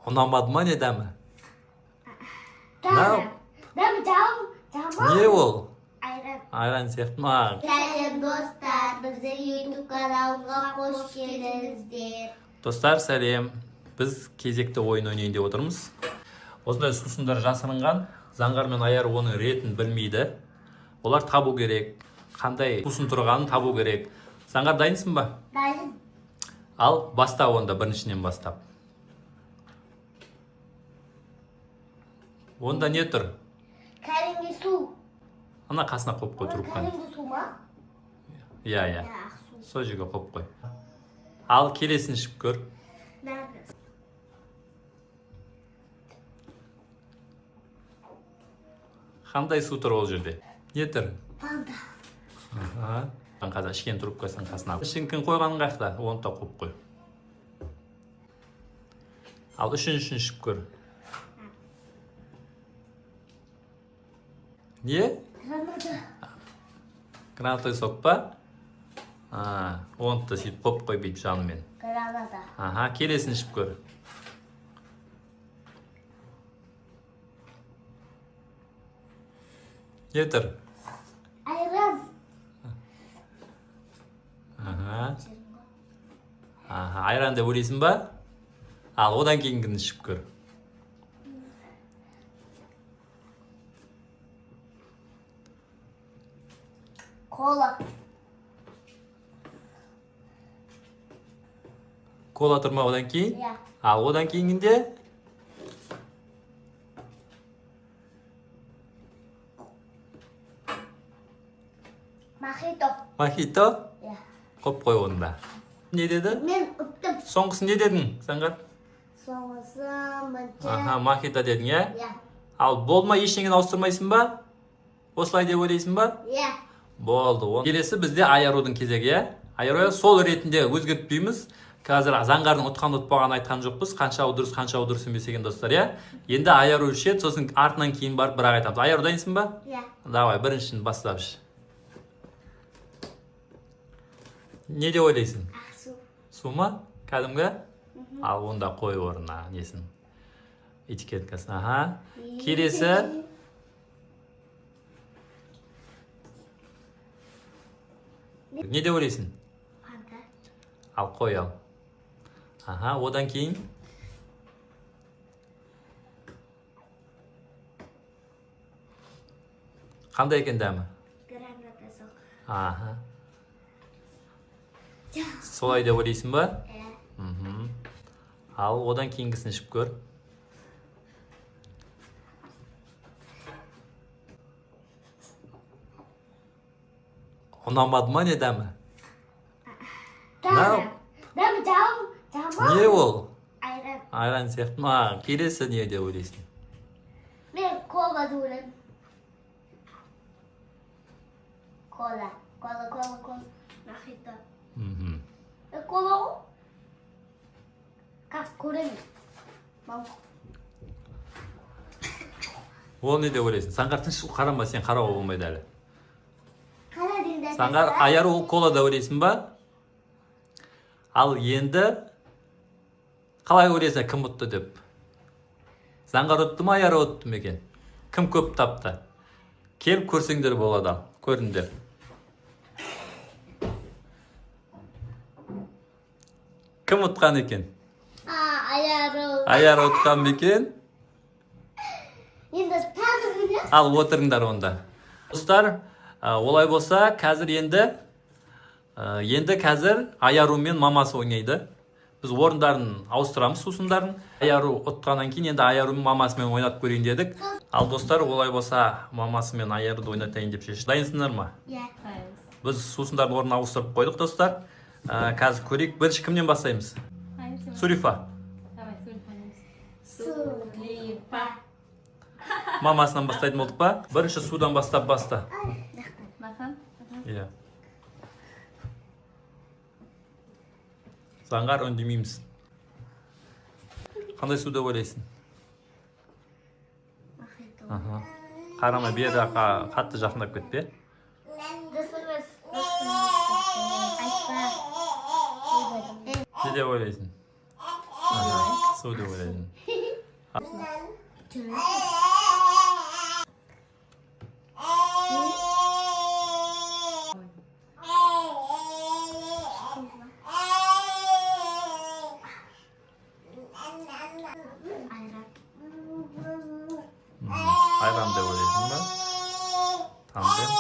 Ұнамады ма, не дәмі? Дәмі. Дәмі жаман. Не ол? Айран. Айран сияқты ма? Сәлем, достар, біздің YouTube каналымызға қош келдіңіздер. Достар, сәлем! Біз кезекті ойын ойнайын деп отырмыз. Осындай сусындар жасырынған. Заңғар мен Аяр оның ретін білмейді. Олар табу керек, қандай сусын тұрғанын табу керек. Заңғар, дайынсың ба? Дайын. Ал баста онда, біріншінен бастап. Онда не тұр? Кәдімгі су. Ана қасына қойып қой трубканы. Кәдімгі су ма? Иә, иә. Ақ су. Сол жерге қойып қой. Ал келесін ішіп көр. Нәмі. Қандай су тұр ол жерде? Не тұр? Фанта. Аха. Қазір ішкен трубкасының қасына. Ішіңкін қойғаның қаяқта? Оны да қойып қой. Ал үшіншісін ішіп көр. Не? Граната. Гранатовый сок па? А, оны да сөйтіп қойып қой бүйтіп жанымен. Граната. Аха, келесін ішіп көр. Не тұр? Айран. Аха. Аха, айран деп ойлайсың ба? Ал одан кейінгіні ішіп көр. Кола. Кола тұр ма одан кейін? Иә. Ал одан кейінгінде? Мохито. Мохито? Иә. Қойып қой оны да. Не деді? Мен ұттым. Соңғысын не дедің, Заңғар? Соңғысы бірінші. Аха, мохито дедің, иә? Иә. Ал болма, ештеңені ауыстырмайсың ба? Осылай деп ойлайсың ба? Иә. Болды. Келесі бізде Аярудың кезегі, иә? Аяру, сол ретінде өзгертпейміз. Қазір Заңғардың ұтқан ұтпағанын айтқан жоқпыз. Қаншауы дұрыс, қаншауы дұрыс емес екен, достар, иә? Енді Аяру ішеді, сосын артынан кейін барып бірақ айтамыз. Аяру, дайынсың ба? Иә. Давай, біріншіні бастап іш. Не деп ойлайсың? Ақ су. Су ма? Кәдімгі? Ал онда қой орнына несін? Этикеткасын. Аха. Келесі. Не деп ойлайсың? Фанта. Ал қой, ал. Аха, одан кейін қандай екен дәмі? Граната сок. Аха. Солай деп ойлайсың ба? Иә. Мхм. Ал одан кейінгісін ішіп көр. Ұнамады ма, не дәмі? Дәмі. Дәмі жаман. Не ол? Айран. Айран сияқты ма? Келесі не деп ойлайсың? Мен кола деп ойлаймын. Кола. Кола, кола, кола. Мохито. Мхм. Кола ғой. Қазір көремін. Мам. Ол не деп ойлайсың? Заңғар, тыныш қарама, сен қарауға болмайды әлі. Қара деңдер. Заңғар, Аяр, ол кола деп ойлайсың ба? Ал енді қалай ойлайсың, кім ұтты деп? Заңғар ұтты ма, Аяр ұтты ма екен? Кім көп тапты? Келіп көрсеңдер болады, ал. Көріңдер. Кім ұтқан екен? А, Аяру. Аяр ұтқан ба екен? Енді тағы білеміз. Ал отырыңдар онда. Достар, олай болса, қазір енді енді қазір Аяру мен мамасы ойнайды. Біз орындарын ауыстырамыз, сусындарын. Аяру ұтқаннан кейін енді Аяру мен мамасымен ойнатып көрейін дедік. Ал достар, олай болса, мамасы мен Аяруды ойнатайын деп шештік. Дайынсыңдар ма? Иә. Біз сусындардың орнын ауыстырып қойдық, достар. Қазір көрейік. Бірінші кімнен бастаймыз? Сурифа. Давай, Сулипа. Сулипа. Мамасынан бастайтын болдық па? Бірінші судан бастап баста. Махан. Иә. Заңғар, үндемейміз. Қандай су деп ойлайсың? Мохито. Аха. Қарама, бері жаққа қатты жақындап кетпе. Дұрыс емес. Дұрыс емес. Айтпа. Не деп ойлайсың? Аха, су деп ойлайсың. Айран. Айран деп ойлайсың ба? Тандем.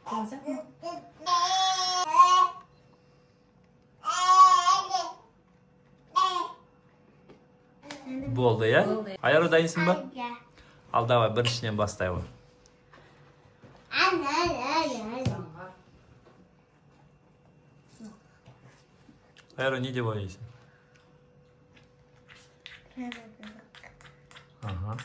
Болған сияқты ма? Болды, иә? Болды. Айару, дайынсың ба? Иә. Ал, давай, біріншіден бастай ғой. Ана, ана, ана. Заңғар. Айару, не деп ойлайсың? Аха.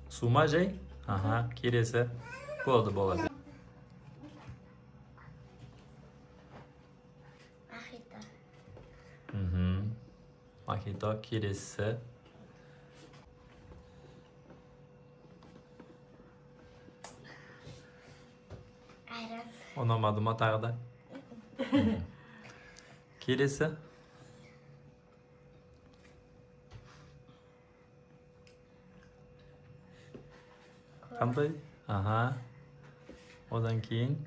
Су ма жай? Аха, келесі. Болды, болады. Мохито. Мохито, келесі. Айран. Ұнамады ма тағы да? Келесі. Қандай? Аха. Одан кейін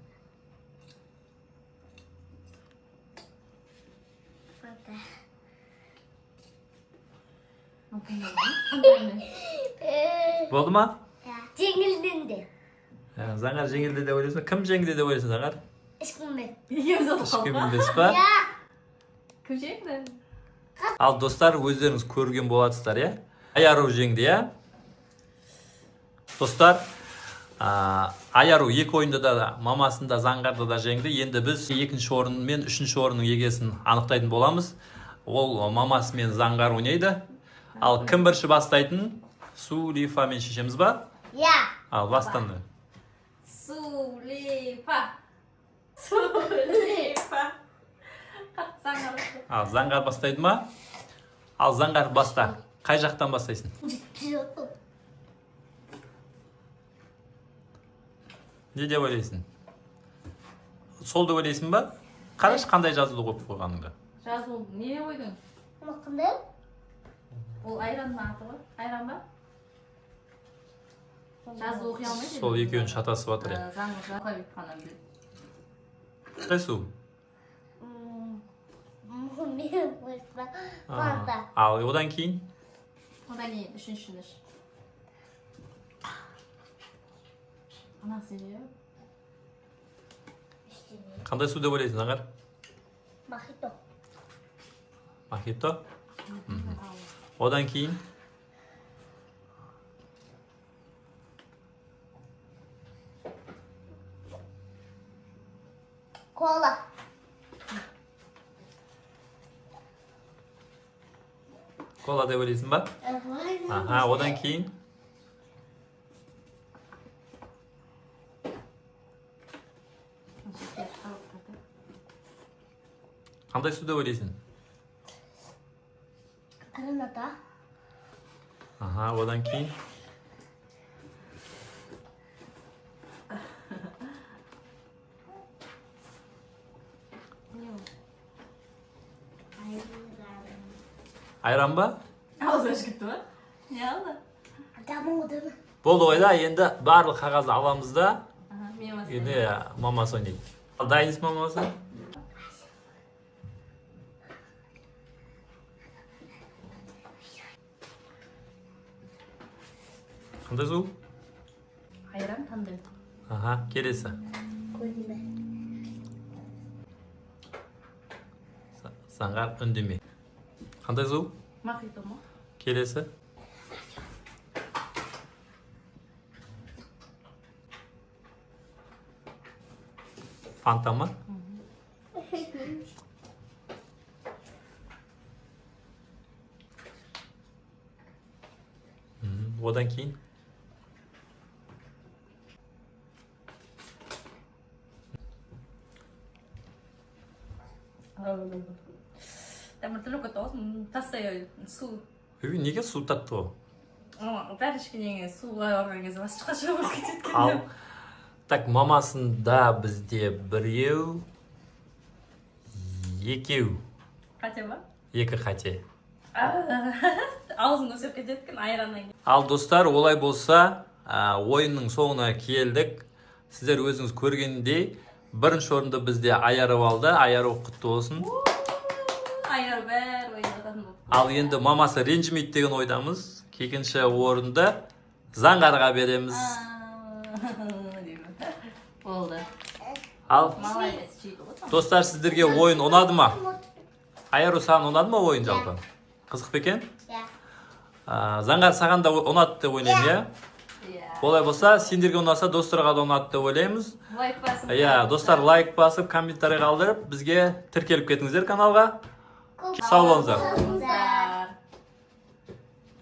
Фанта. Қандай? Болды ма? Жеңілдім де. Ә, Заңғар жеңілді деп ойлайсың ба? Кім жеңді деп ойлайсың, Заңғар? Ешкім білмейді. Екеуміз отырып Ешкім қалдық па? білмес па? Иә. Кім жеңді? Ал, достар, өздеріңіз көрген болатсыздар, иә? Аяру жеңді, иә? Достар, Аяру екі ойында да, мамасын да, Заңғарды да жеңді. Енді біз екінші орын мен үшінші орынның егесін анықтайтын боламыз. Ол мамасы мен Заңғар ойнайды. Ал кім бірінші бастайтын? Сулифамен шешеміз ба? Иә. Ал, бастаңдар. Сулифа. Сулифа. Заңғар. Ал, Заңғар бастайды ма? Ал, Заңғар, баста. Қай жақтан бастайсың? Жоқ. Не деп ойлайсың? Сол деп ойлайсың ба? Қарашы, қандай жазуды қойып қойғаныңды. Жазу не қойдың? Қандай? Ол айранның аты ғой. Айран ба? Жазу оқи алмайды. Сол екеуін шатасып жатыр, иә. Заңғар алфавит қана біледі. Қандай су? Мен қойса. Фанта. Ал, одан кейін? Одан кейін үшіншіні іш. Анасы же. Қандай су деп ойлайсың, Заңғар? Мохито. Мохито. Одан кейін? Кола. Кола деп ойлайсың ба? Аха, одан кейін? Шекер қалып. Қандай су деп ойлайсың? Граната. Аха, одан кейін? Не ол? Айран. Айран ба? Аузы ашып кетті ма? Не алды? Дамудым. Болды ғой да, енді барлық қағазды аламыз да, Аха, мен бастаймын. енді мамасы ойнайды. Ал, дайынсыз, мамасы? Қандай су? Айран, тандем. Аха, келесі. Көрме. Заңғар, үндеме. Қандай су? Мохито ма? Келесі. Фанта ма? Одан кейін? Дәмі түрлі кетті ғой, тастай су. Үй, неге су татты ғой? Бәрі ішкеннен кейін суға барған кезде басқаша болып кетеді екен. Ал, Так, мамасында бізде біреу, екеу. Қате ма? Екі қате. Аузың өсіп кетеді екен айраннан кейін. Ал, достар, олай болса, ойынның соңына келдік. Сіздер өзіңіз көргендей, бірінші орынды бізде Аяру алды. Аяру, құтты болсын! Айран бәрі ойнататын болды. Ал енді мамасы ренжімейді деген ойдамыз. Екінші орынды Заңғарға береміз. Деймін. Болды. Ал, Молодец, жейді ғой. достар, сіздерге ойын ұнады ма? Аяру, саған ұнады ма ойын жалпы? Қызық па екен? Иә. Заңғар, саған да ұнады деп ойлаймын, иә? Иә. Олай болса, сендерге ұнаса, достарға да ұнады деп ойлаймыз. Лайк басып. Иә, достар, лайк басып, комментарий қалдырып, бізге тіркеліп кетіңіздер каналға. Сау болыңыздар. Болыңыздар.